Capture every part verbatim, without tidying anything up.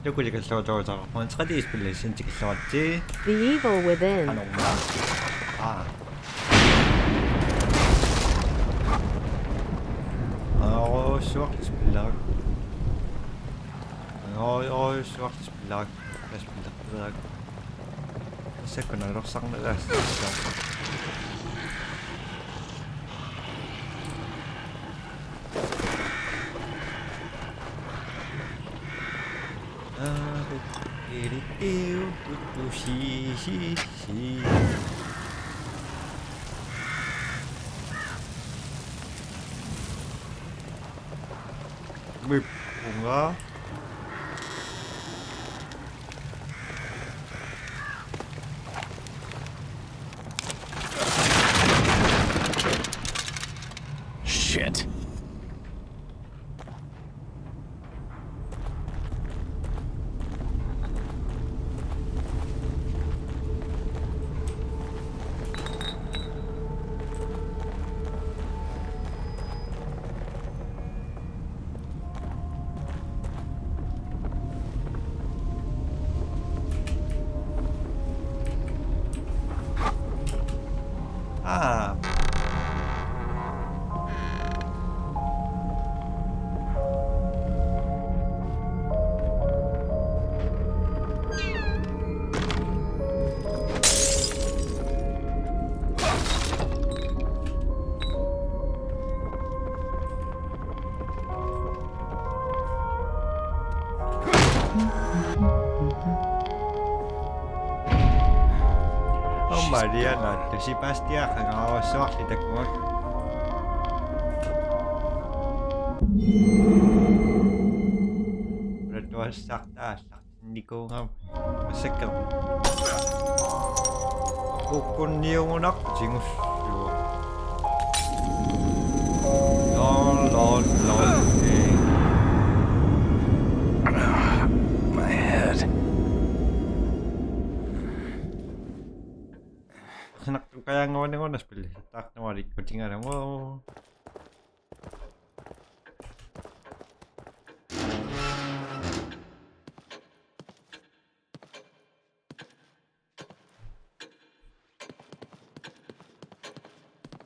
Tukuli kalluutuutaa. Montradi spilli sinti kalluutti. The evil within. Anorma. Ah. Anorsuaq spilli. Anor, anorsuaq spilli. Spilli. Sakkuna lorsarna. Mippunga. Shit. Ah. Oh, Mariana, tusipastia qangaruassuarli takuak. Ulatuassartaa. Nikuungam. Massakkut. Ukkunniugunaq tigullugu. Lol, lol, lol. Eh. My head. Snaktukajanguaniguna spilli. Taartumalikkutigalagu.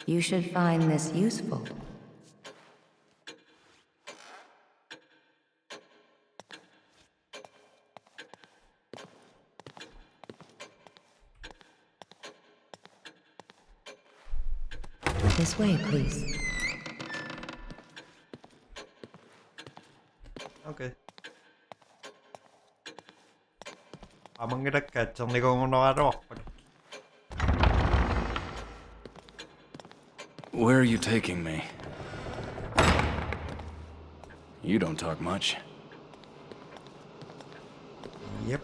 You should find this useful. This way, please. Okay. Amanngilakka atsernikuugunaraluarput. Where are you taking me? You don't talk much. Yep.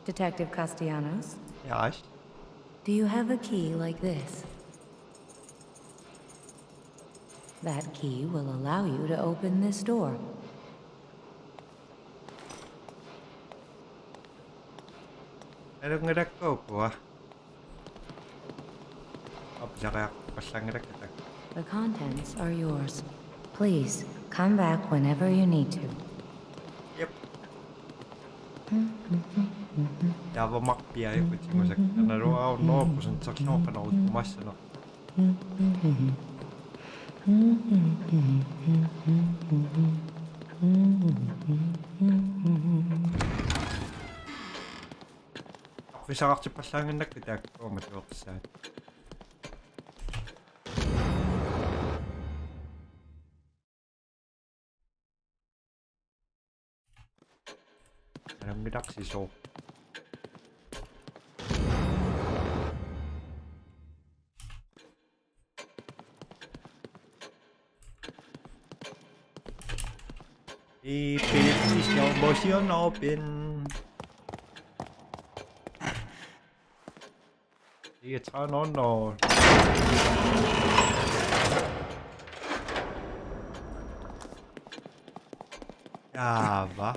Detective Castellanos? Yes? Do you have a key like this? That key will allow you to open this door. Alunngilakka ukua. Apsariaqarpallaanngilakka taakku. The contents are yours. Please, come back whenever you need to. Yep. Taava marpiajuku tigusakka. Naluara unnuup kusanterlugu qanoq ikkumassanersoq. Arfineq-saqartippallaannginnakku taakku matueqqissaat. Alunngilaq sisoq. Beep, beep, please don't push your knob in. Ikke træde nogen, når... Ja, hvad?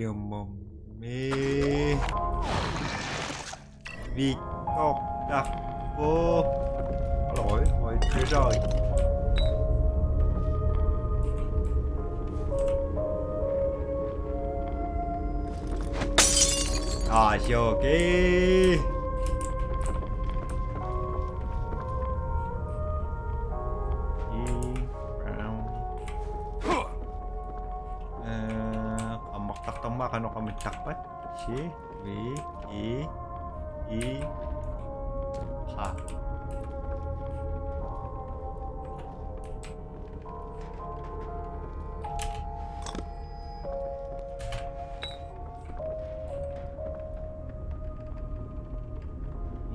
Jommi. Victor Tappo. Hallo, hoi, hoi, hoi. Ah, sure, okay. Brown. Eh, ammartartarmaa qanoq amittarpat. Si, vi, i, i, ha.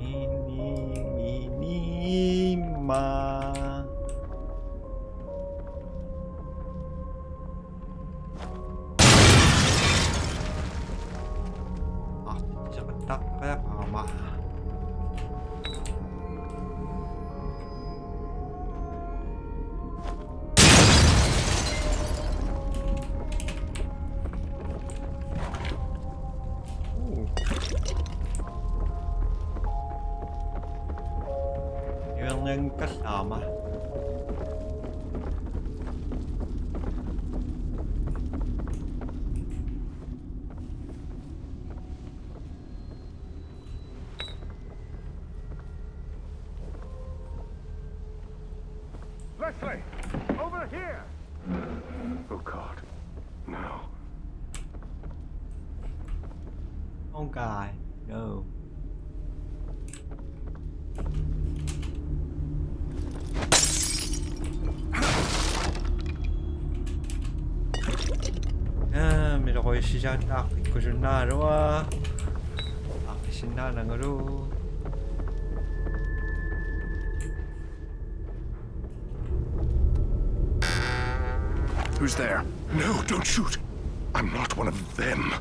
Ini, ini, ma. Ah, siapa tak kayak mama. Ivernianngikkallarama. Leslie, over here! Oh God, no. Oh God, no. Ah, miloqqusiisaat aaqqikkusunnaarlunga. Aaqqissinnaanerlungalu. Who's there? No, don't shoot. I'm not one of them.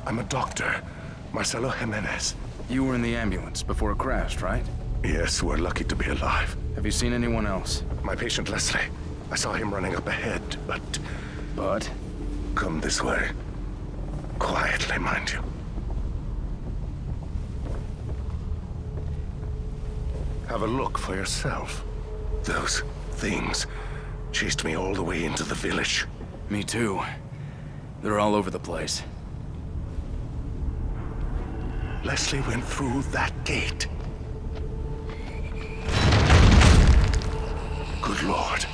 I'm a doctor, Marcelo Jimenez. You were in the ambulance before it crashed, right? Yes, we're lucky to be alive. Have you seen anyone else? My patient Leslie. I saw him running up ahead, but... But? Come this way. Quietly, mind you. Have a look for yourself. Those things chased me all the way into the village. Me too. They're all over the place. Leslie went through that gate. Good Lord.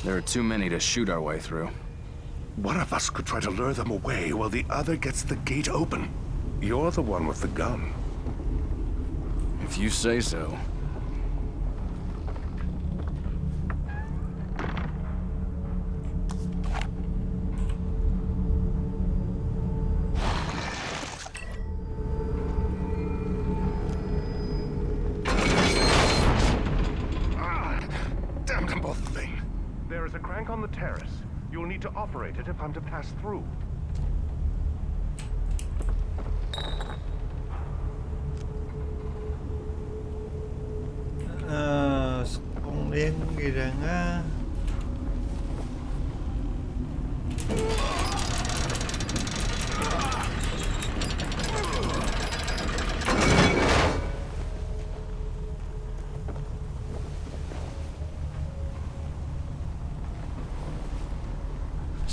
There are too many to shoot our way through. One of us could try to lure them away while the other gets the gate open. You're the one with the gun. If you say so. Ah, damn them both, Thane. There is a crank on the terrace. You'll need to operate it if I'm to pass through. Ah, sqornianngilanga.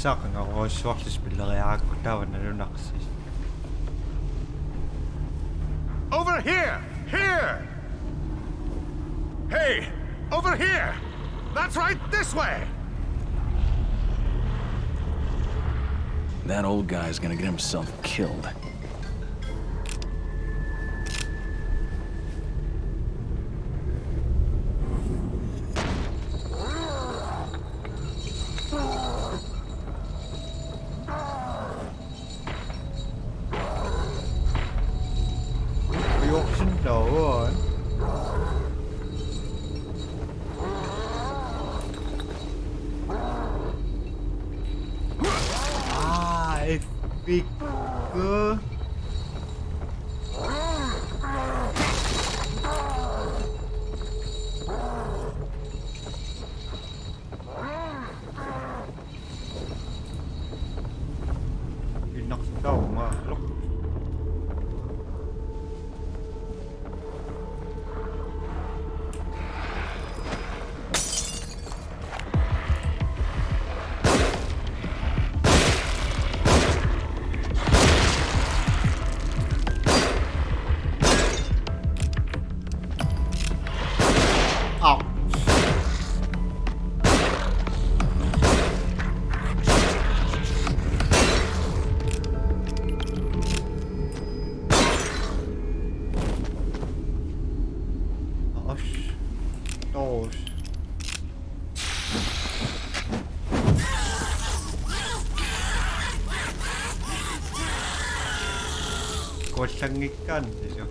Saqqummiussuarlu spilleriarakku taava nalunaqsi. Over here! Here! Hey! Over here! That's right, this way! That old guy's gonna get himself killed. Juoksin tauaa. Aa, effekku. Pinnarlugu. Kuallanngikkaannilu.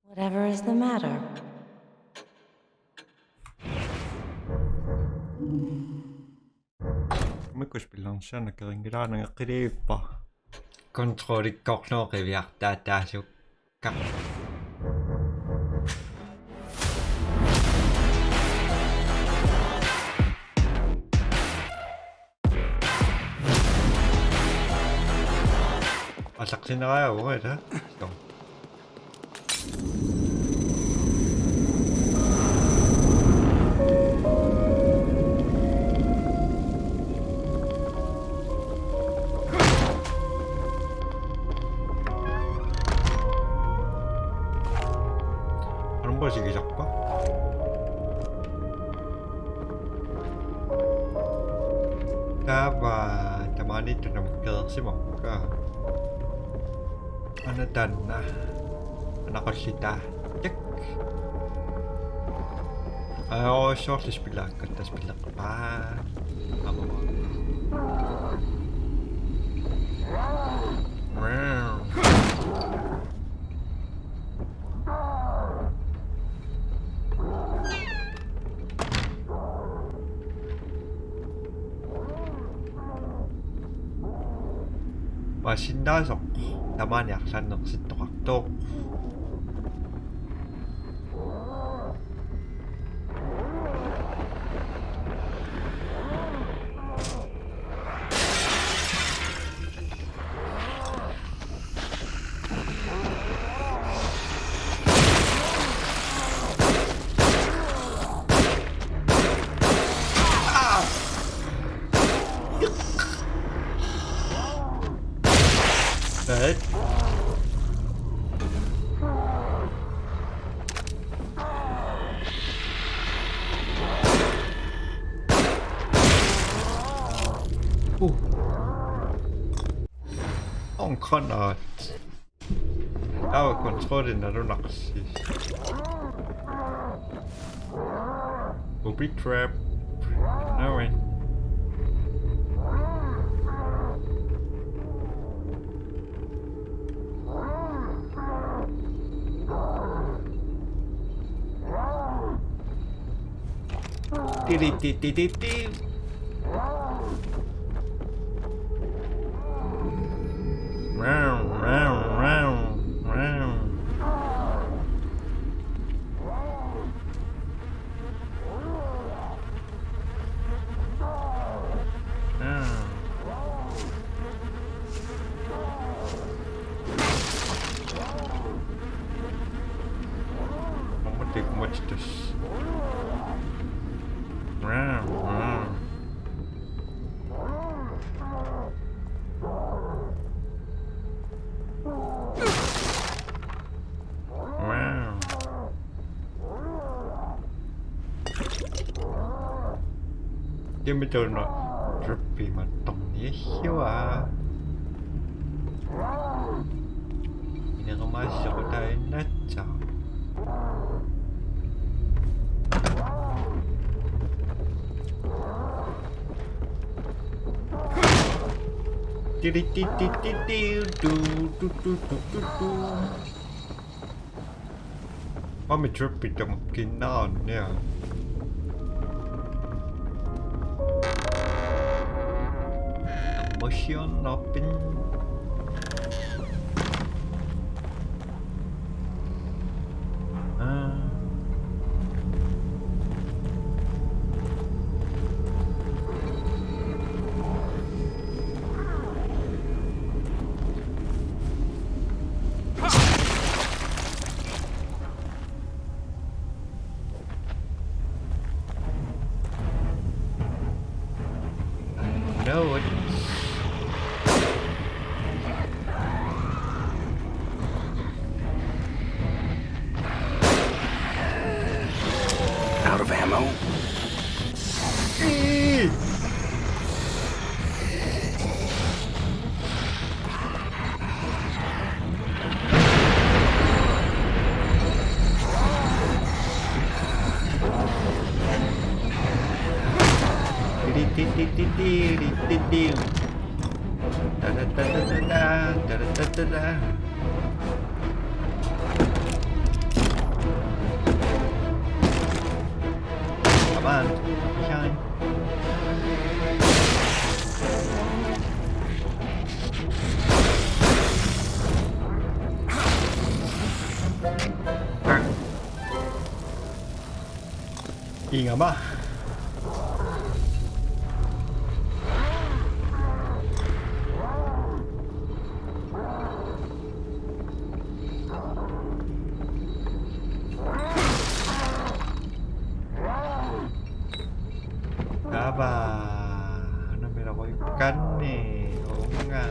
Whatever is the matter? Mikus bilansiana keringilaana qiliippa. Kontrolikkornoo qiviartaataasukka. Asaqsinarajaa uaita. Arumpa sigisarpa? Taava tamaaniittut namikkeersimakka. Ana taanna. Anaqallita. Tak. Ajorujussuarli spillerikkatta spillerpaa. Aamma. Wow. Paasinnaasoq tamaani arlaanneersittoqartoq. Hvad? Uh. Åh, en granat. Taava kontrolli nalunaqsi. Booby trap. No way. Tiri ti ti ti ti. Wow, wow, wow, wow. Wow. Aamma tikmatitas. Wow, wow. Wow. Kimmituuna trippimattorniassua. Inerumaassequtaaginnassaaq. Tiri ti ti ti ti, tu, tu, tu. Mami trippi tamakkiinnaarniaq. Motion open. Ah. No, it's out of ammo. Eh! Ti, ti, ti, ti, ti, ti. Ta, ta, ta. Come on, shine. Inga ma. Aba, ano mira ko ikanni, onga.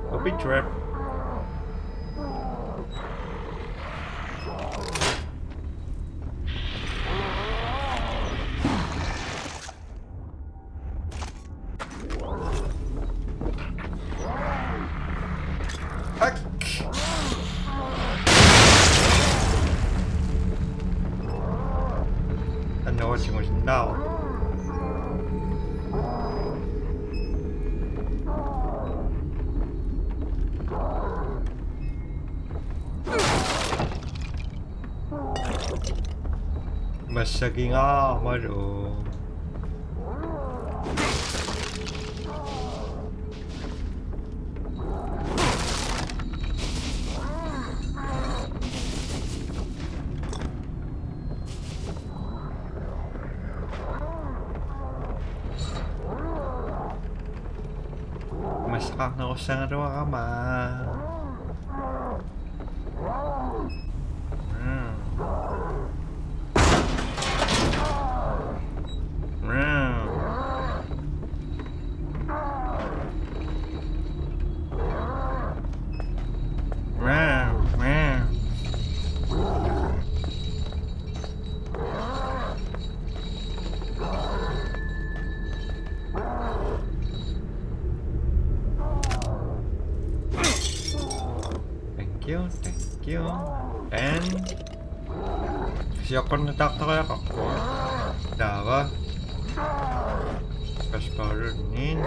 Don't be trapped. Ak. Annoortingusinnaavoq. Massakingaarmalu. Massaqqaarnerussagaluarama. Thank you, thank you. And siaqqunneqartariaqarpoq. Taava. Kasparunnin.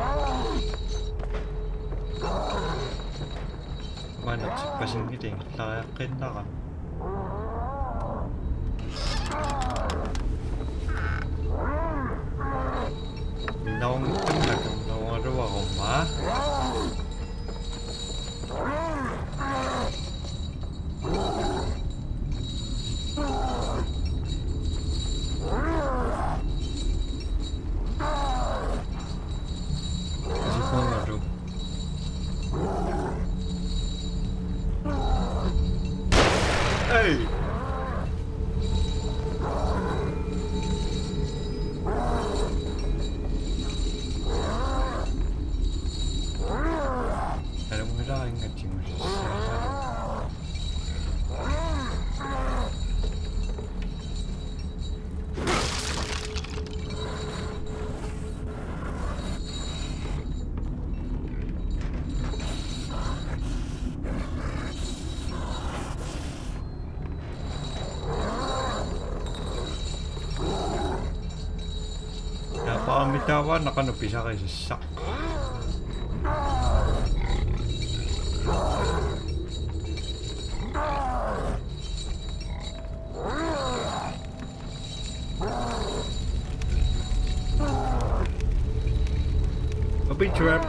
Manersippasinngilinngilariaqqinnarama. Naunngikkunnakkut naungaluaruma. Asippoornarlu. Hey! Alunngilaq ingatsingusi. Taava aamma taava naqanu pisarisassaq. Booby trap.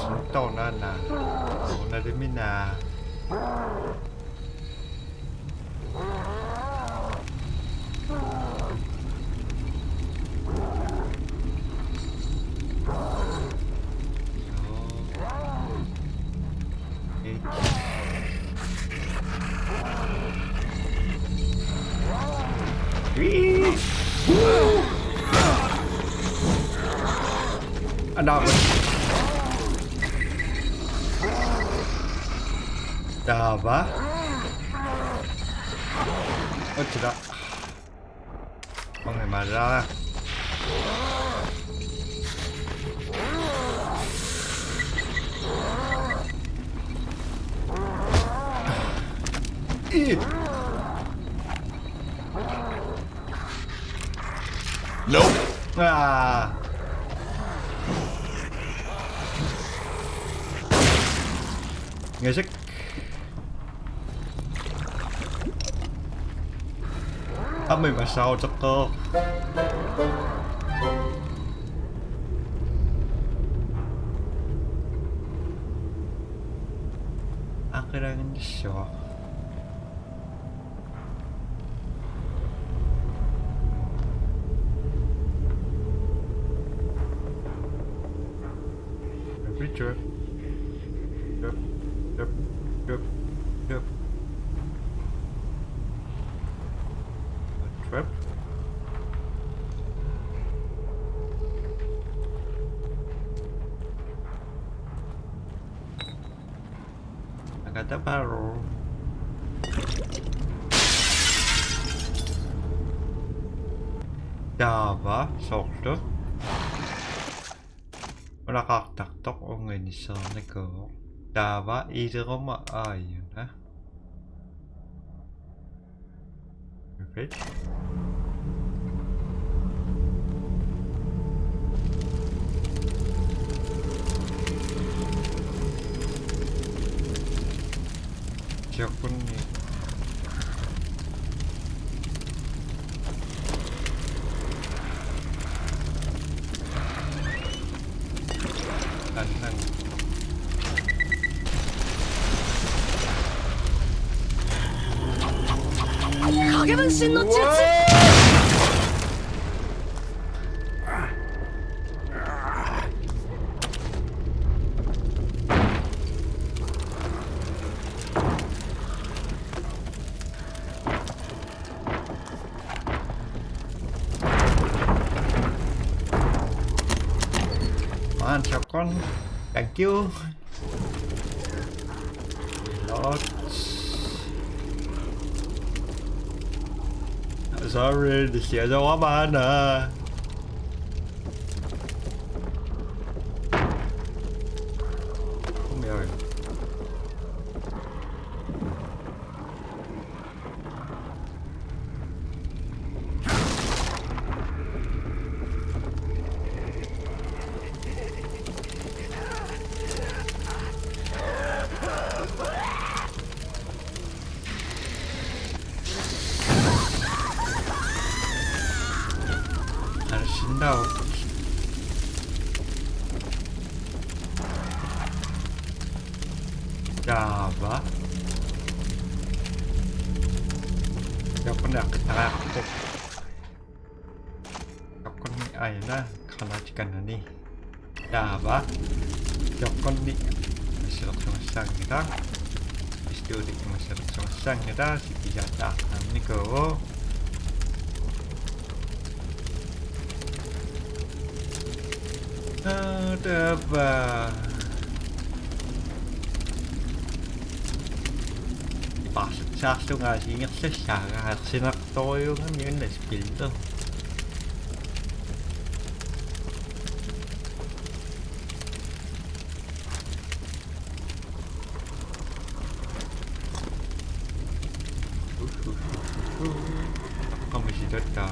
Sintornana. Tornalimina. Another. Taava. Otsila. Onge mala. Ih. Nope. Ah. Ngesek. Aamma imaassaaruteqqaarpoq. Aqilaaginnassuaq. Every trip. Trip, trip, trip, trip. Trip. Akataparo. Taava soorlu. Ulaqartartoq unganissaarnikuuvoq. Taava ileruma aajuna. Perfect. Siaqqunni. Annan. One second. Thank you. Reload. Sorry, this is a woman. Come here. Arsindaut. Taava. Joqqunni aqqittaraqarpoq. Joqqunni aajuna granatikanani. Taava. Joqqunni imassilersugassaanngilaq. Pistoli imassilersugassaanngilaq. Sipisaataarnikuuvoq. Taava. Paarsaarlunga ingerlassaanga arsinartorujuugami una spilli. Qamisi tatta.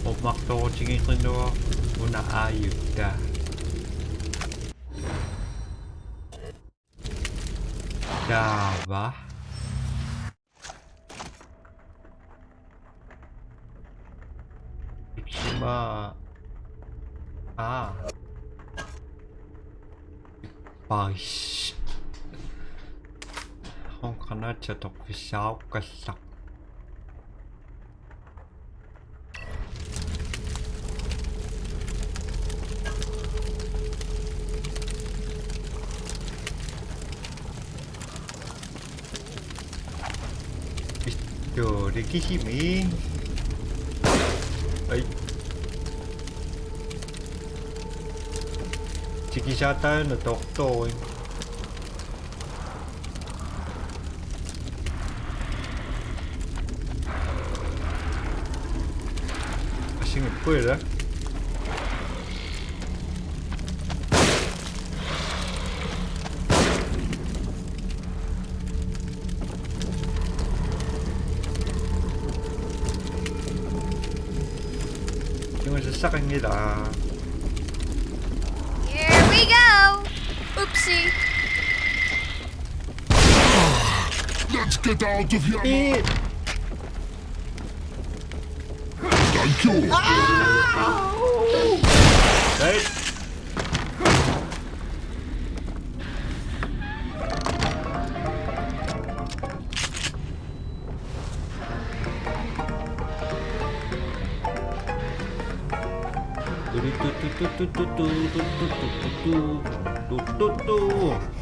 Oqmaqtorutigiinnarlugu una aajutta. Taava. Itsima. Aa. Pais. Honk. Qanoq atorfissaarukkallaq. Istuulikisimi. Ai. Tikisaataanut tortoin. Asingippuila. Kingusassaqanngilaq. Here we go. Oopsie. Let's get out of here. Ii. Thank you. Right.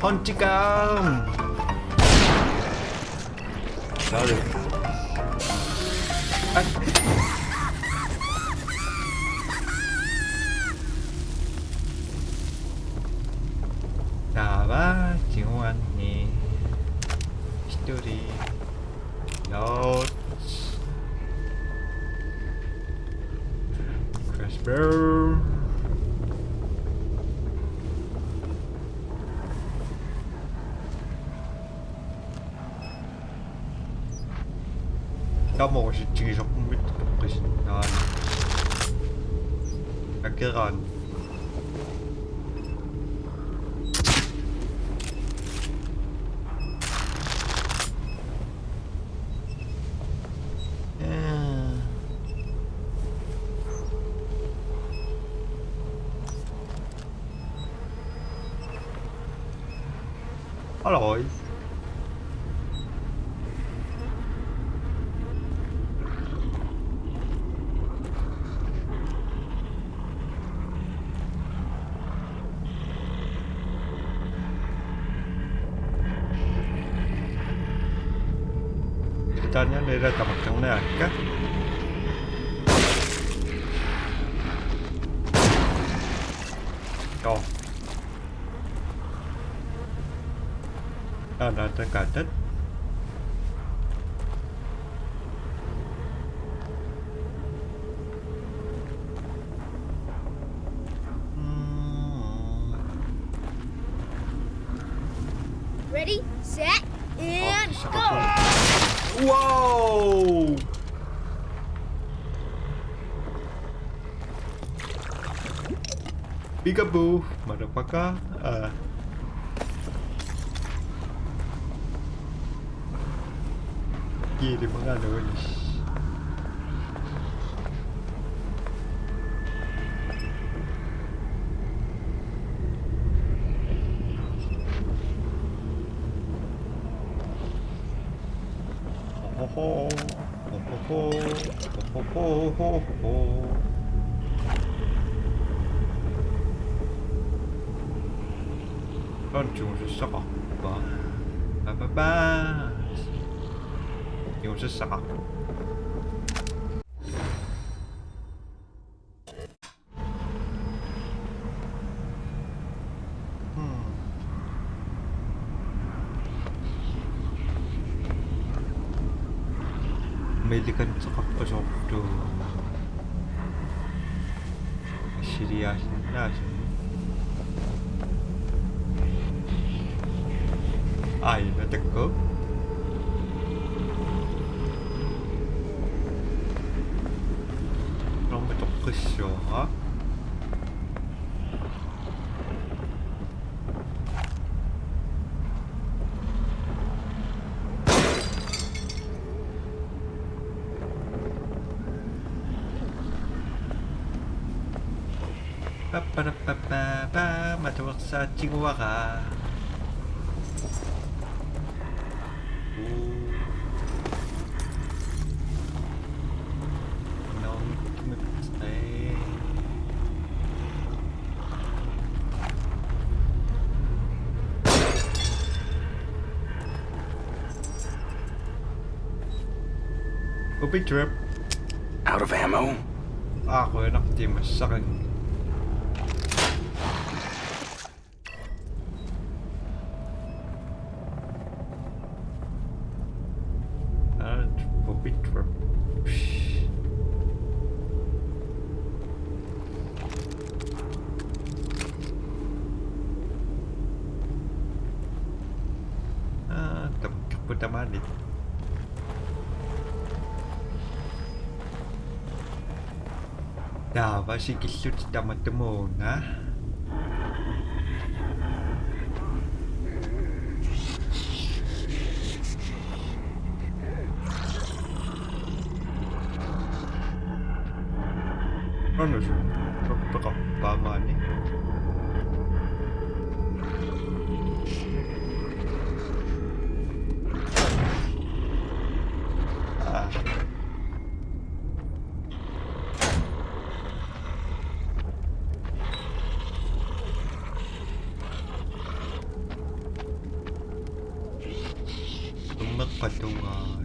Hunting gun. Sorry. Ai. Taava tiguanni. History. Notes. Crossbow. Tamorusitsigisoqqummit toqqisinnaani. Akeraan. Alright. Tania nera tamakkanna akka. Joo. Taanna takatat. Mm. Ready, set, and go. Wow! Peekaboo, motherfucker. Ah. Kiili mangano is. Ho, ho, ho. Ho, ho, ho. Ho, ho, ho, ho, ho. Taanna tigusassaqarpa? Pa, pa, pa. Tigusassaqarpa? Hmm. Millikanteqarpasoortoq. Assiliaasinnaasut. Ai, natakku. Normi toqqissuara. Papparappappa, matuersaatiguara. Booby trap. Out of ammo. Aa, qujanaq tiimassaqin. Aa, booby trap. Aa, tamakkerput tamaani. Taava sikillutit tamatumuuna. Anus, soppeqarpaamaani. Aa. Tummeqqatungaa.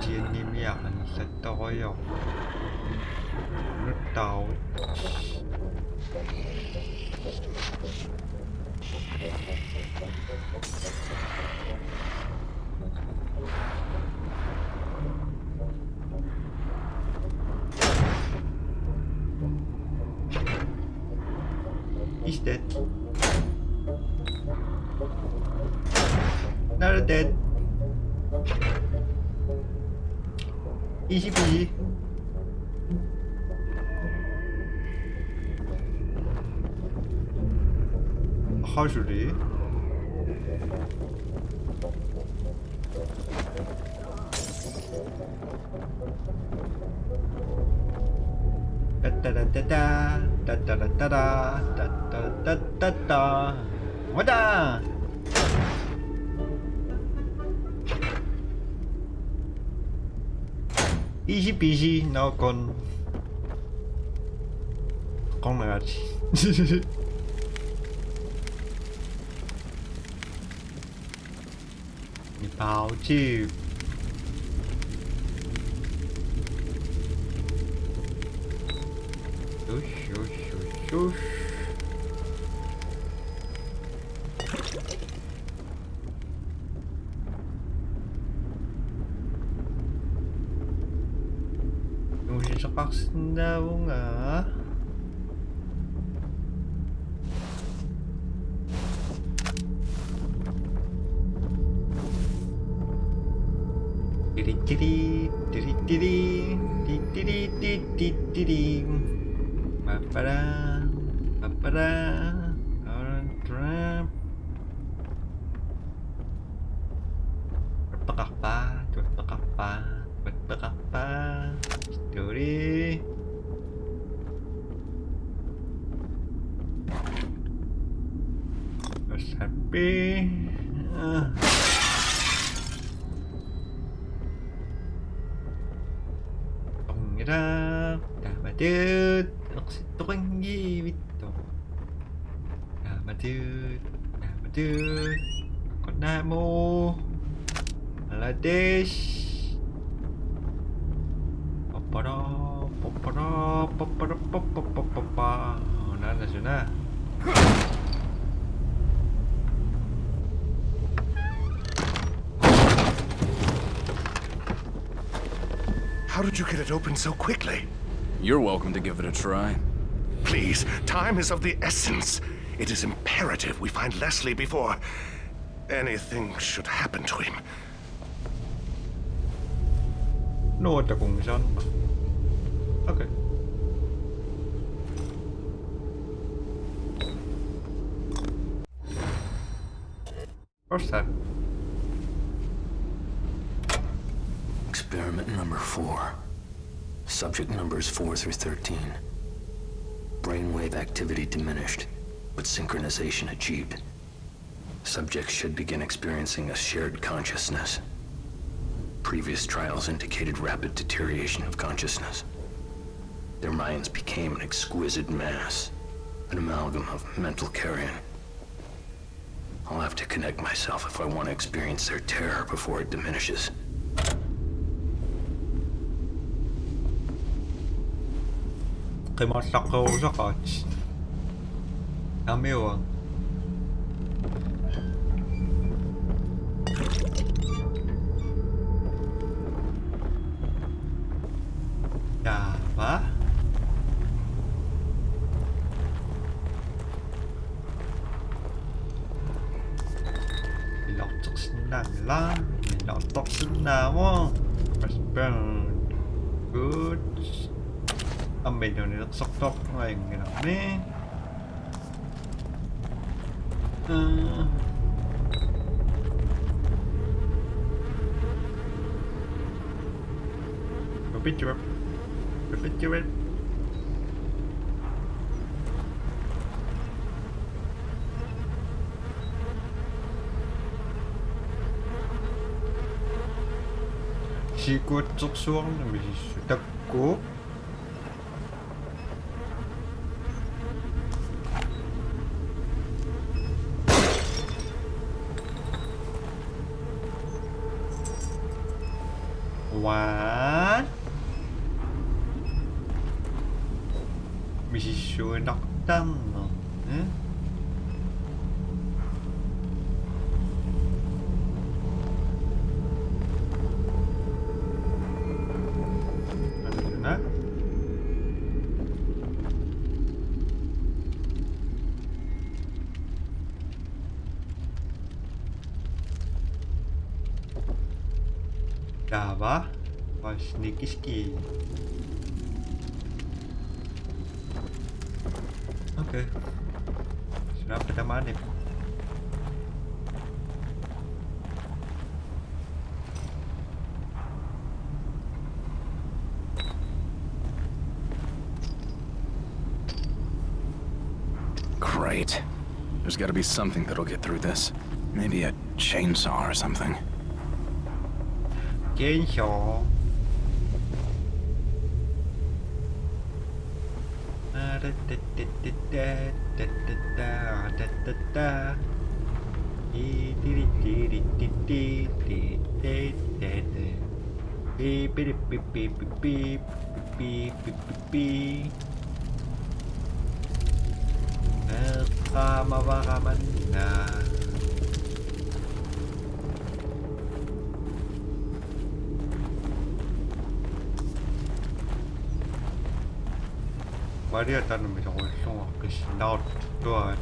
Tiannimiaq anillattorujoq. Nuttaavut. He's dead. Not dead. Easy peasy. Hopefully. Tattaratata, tattaratata, tattaratata. Wada! Easy peasy, no con. Con ragazzi. Nepal too. Shush, shush, shush, shush. Nuusisaqarsinnaavunga. Tiri, tiri, tiri, tiri, tiri, tiri, tiri, tiri. Papara, papara, papara. Tuatpeqarpa, tuatpeqarpa, tuatpeqarpa. Story. What's happy? Ah. Tongira, taamatut, eqsittoqanngivittoq. Taamatut, taamatut. Qunnaamo. Aladish. Papara, papara, papara, papapapapa. Naana suna. How did you get it open so quickly? You're welcome to give it a try. Please, time is of the essence. It is imperative we find Leslie before anything should happen to him. No, what the kung san? Okay. What's that? Experiment number four. Subject numbers four through thirteen. Brainwave activity diminished, but synchronization achieved. Subjects should begin experiencing a shared consciousness. Previous trials indicated rapid deterioration of consciousness. Their minds became an exquisite mass, an amalgam of mental carrion. I'll have to connect myself if I want to experience their terror before it diminishes. Qimaallaqqerusaqaat. Amiua. Taava. Ilortorsinnaanngilaq, ilortorsinnaavoq. Postpone. Good. Aamma inuunilersortoq ajunngilami. Aa. Perpetual. Perpetual. Siikuatsorsuarnami sissu takku. What? Misissuinartarneq, eh? Anna. Taava. Vai sneaky ski. Okay. Suna pidamani. Great. There's gotta be something that'll get through this. Maybe a chainsaw or something. Chainsaw. Beep, beep, beep, beep, beep. Beep, beep, beep, beep, beep, beep, beep. Eqqaamavara manna. Maria tanumi takuillugu qissinnaruttuaat.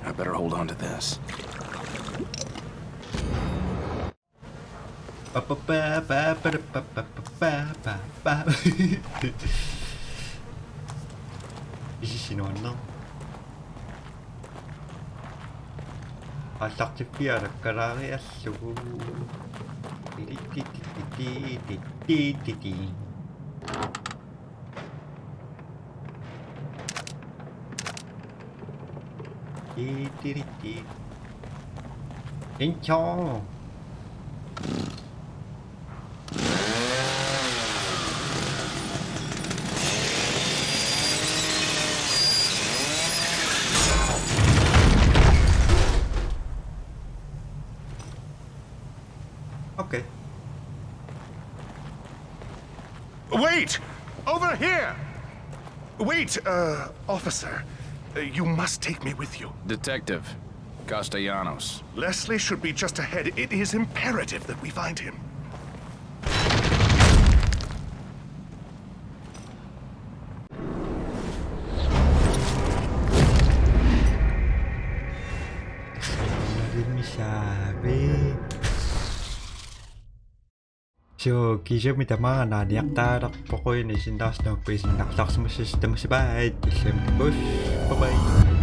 I better hold on to this. Pa, pa, pa. Isisinuanna. Aallartiffiarakkalaariarlugu. Ti, ti, ti, ti. Ti, ti, ti, ti. Enchong. Okay. Wait! Over here! Wait, uh, officer. Uh, you must take me with you. Detective Castellanos. Leslie should be just ahead. It is imperative that we find him. Suu, kisimi tamaana niaqtaalerpoq, qujanaq sinnaarsinnaapput, isiginnaarluarsimassasi, tamassi bye, tulliani takuss', bye bye.